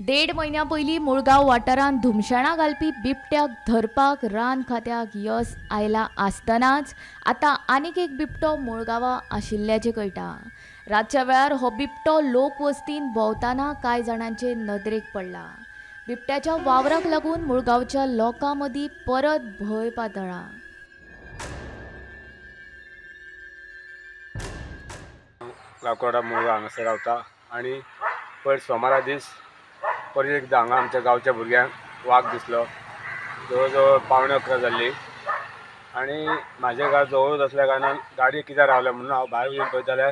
देड म्हयन्या पयलीं मुळगांव वाठारांत धुमशेणां घालपी बिबट्याक धरपाक रान खात्याक यस आयला आसतनाच आतां आनीक एक बिबटो मुळगांवां आशिल्ल्याचें कळटा. रातच्या वेळार हो बिबटो लोकवस्तीन भोंवतना कांय जाणांचे नदरेक पडला. बिबट्याच्या वावराक लागून मुळगांवच्या लोकां मदीं परत भंय पातळ्ळा. गांवकोडा मुळगांव हांगासर रावता आनी पयर सोमारा दीस परत एकदां हांगा आमच्या गांवच्या भुरग्यांक वाग दिसलो. जवळ जवळ 10:45 जाल्ली आनी म्हाजें घर जवळूच आसल्या कारणान गाडी कित्याक रावल्या म्हणून हांव भायर वचून पळयत जाल्यार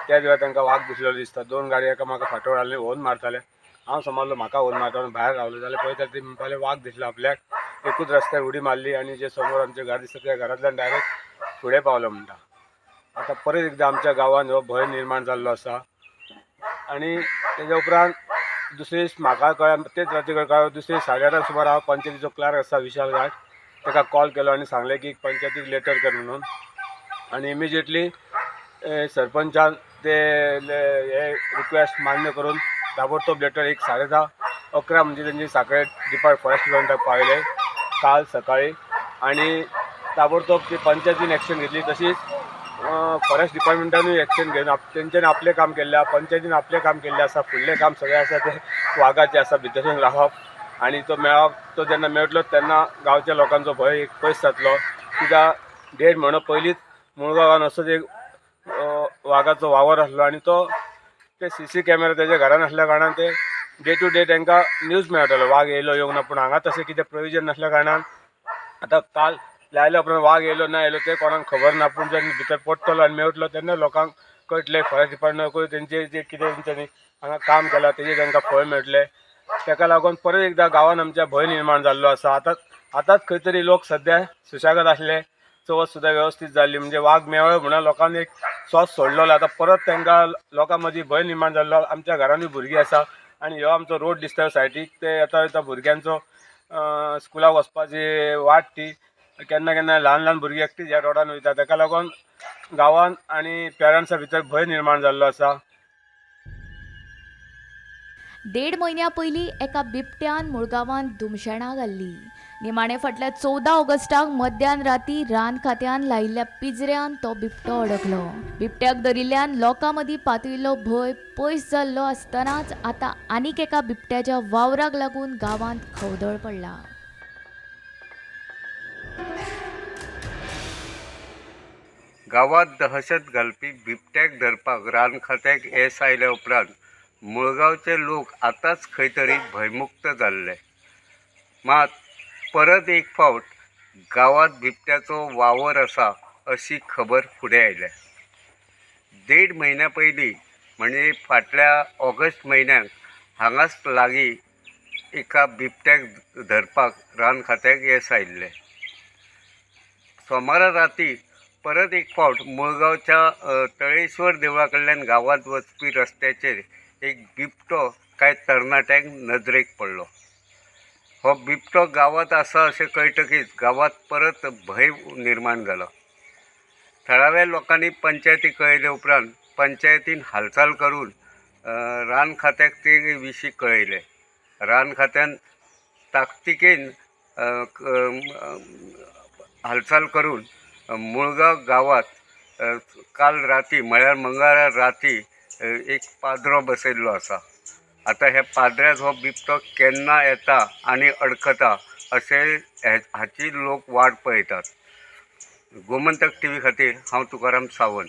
त्याच वेळार तांकां वाग दिसलेलो दिसता. दोन गाडी एकामेका फाटोर आसले, होर्न मारताले. हांव समजलो म्हाका होर्न मारता म्हणून भायर रावलो जाल्यार पळयता ती म्हणपाले वाग दिसलो आपल्याक. एकूच रस्त्यार उडी मारली आनी जे समोर आमचें घर दिसता त्या घरांतल्यान डायरेक्ट फुडें पावलो म्हणटा. आतां परत एकदां आमच्या गांवांत हो भंय निर्माण जाल्लो आसा आनी तेज्या उपरांत दुसरे दीस म्हाका कळ्ळें तेच राती कळ्ळें दुसरे 8:30 सुमार हांव पंचायतीचो क्लार्क आसा विशाल घाट ताका कॉल केलो आनी सांगलें की पंचायतीक लेटर कर म्हणून आनी इमिजिएटली सरपंचान ते हे रिक्वेस्ट मान्य करून ताबडतोब लेटर एक 10:30 11 म्हणजे तेंची साखळे फॉरेस्ट डिपार्टमेंटाक पावयले काल सकाळी आनी ताबडतोब ती पंचायतीन एक्शन घेतली. तशीच फॉरेस्ट डिपार्टमेंटानूय एक्शन घेवन तेंच्यांनी आपलें काम केल्लें आसा, पंचायतीन आपलें काम केल्लें आसा. फुडलें काम सगळें आसा तें वागाचें आसा, भितर रावप आनी तो मेळप. तो जेन्ना मेळटलो तेन्ना गांवच्या लोकांचो भंय एक पयस जातलो. कित्याक 1.5 म्हयनो पयलींच मुळगांवान असोच एक वागाचो वावर आसलो आनी तो ते CC camera तेज्या घरान आसल्या कारणान ते डे टू डे तांकां न्यूज मेळटालो वाग येयलो येवंक ना. पूण हांगा तशें कितें प्रोविजन नासल्या कारणान आतां काल लायल्या उपरांत वाग येयलो ना येयलो तें कोणाक खबर ना. पूण जेन्ना भितर पडटलो आनी मेळटलो तेन्ना लोकांक कळटलें. फॉरेस्ट डिपार्टमेंटाकूय तेंचे जे कितें तेंच्यांनी हांगा काम केलां तेजें तांकां फळ मेळटलें. ताका लागून परत एकदां गांवांत आमच्या भंय निर्माण जाल्लो आसा. आतांच खंय तरी लोक सद्या सुशेगाद आसले, चवथ सुद्दां वेवस्थीत जाल्ली, म्हणजे वाग मेळ्ळो म्हणून लोकांनी एक स्वास सोडलेलो. आतां परत तांकां लोकां मदीं भंय निर्माण जाल्लो. आमच्या घरांनी भुरगीं आसा आनी ह्यो आमचो रोड दिसता सायडीक ते येता वयता भुरग्यांचो स्कुलाक वचपाची वाट ती केन्ना केन्ना ल्हान ल्हान भुरगीं एकटीच ह्या रोडान वयता. ताका लागून गांवांत आनी पेरंट्सा भितर भंय निर्माण जाल्लो आसा. 1.5 म्हयन्या पयलीं एका बिबट्यान मुळगांवांत धुमशेणां घाल्ली. निमाणे फाटल्या 14 ऑगस्टाक मध्यान राती रान खात्यान लायिल्ल्या पिंजऱ्यान तो बिबटो अडकलो. बिबट्याक धरिल्ल्यान लोकां मदीं पातळिल्लो भंय पयस जाल्लो आसतनाच आतां आनीक एका बिबट्याच्या वावराक लागून गांवांत खवदळ पडला. गांवांत दहशत घालपी बिबट्याक धरपाक रान खात्याक येस आयल्या उपरांत मुळगांवचे लोक आतांच खंय तरी भंयमुक्त जाल्ले. मात परत एक फावट गांवांत बिबट्याचो वावर आसा अशी खबर फुडें आयल्या. 1.5 म्हयन्या पयलीं म्हणजे फाटल्या ऑगस्ट म्हयन्याक हांगाच लागीं एका बिबट्याक धरपाक रान खात्याक येस आयिल्लें. सोमारा राती परत एक फावट मुळगांवच्या तळेश्वर देवळा कडल्यान गांवांत वचपी रस्त्याचेर एक बिबटो कांय तरणाट्यांक नदरेक पडलो. हो बिबटो गांवांत आसा अशें कळटकीच गांवांत परत भंय निर्माण जालो. थळाव्या लोकांनी पंचायती कळयले उपरांत पंचायतीन हालचाल करून रान खात्याक ते विशीं कळयलें. रान खात्यान ताकतिकेन हालचाल करून मुळगांव गांवांत काल राती म्हळ्यार मंगळारा राती एक पाद्रो बसयल्लो आसा. आतां ह्या पाद्र्यांत हो बिबटो केन्ना येता आनी अडकता अशें हाची लोक वाट पळयतात. गोमंतक टीव्ही खातीर हांव तुकाराम सावंत.